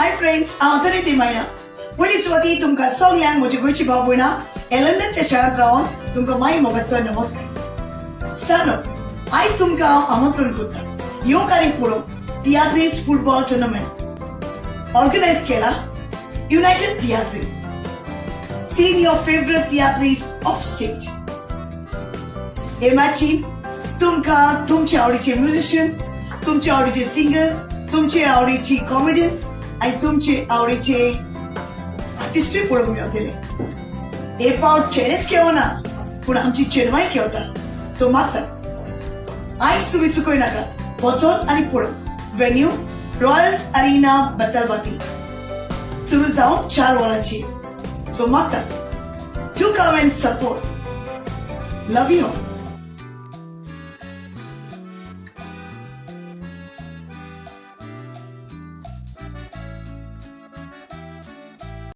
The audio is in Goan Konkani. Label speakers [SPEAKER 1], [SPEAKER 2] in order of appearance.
[SPEAKER 1] हाय फ्रेंड्स, हांव अथनी दिमाया. पयली सुवाती तुमकां सगल्यांक म्हजी गोंयची भाव भयणां हे लंडनच्या शारांत रावन तुमकां माई मोगाचो नमस्कार. स्टानो, आयज तुमकां हांव आमंत्रण करता, येवंक आनी पळोवंक तियात्रीस फुटबॉल टुर्नामेंट. ऑर्गनायज केला United तियात्रीस. Seen your favourite tiatrist off stage. हे मॅचीन तुमकां तुमचे आवडीचे म्युझिशियन, तुमचे आवडीचे सिंगर्स, तुमचे आवडीची कॉमेडियन्स आनी तुमचे आवडीचे आर्टिस्टूय पळोवंक मेळटले. हे फावट चेडेच खेळना, पूण आमची चेडवांय खेळटा. सो मागता, आयज तुमी चुकय नाका, वचोन आनी पळोव. Venue royals arena, Betalbatim. सुरू जावन 4 वरांचेर. सो मागता to come and support. Love you.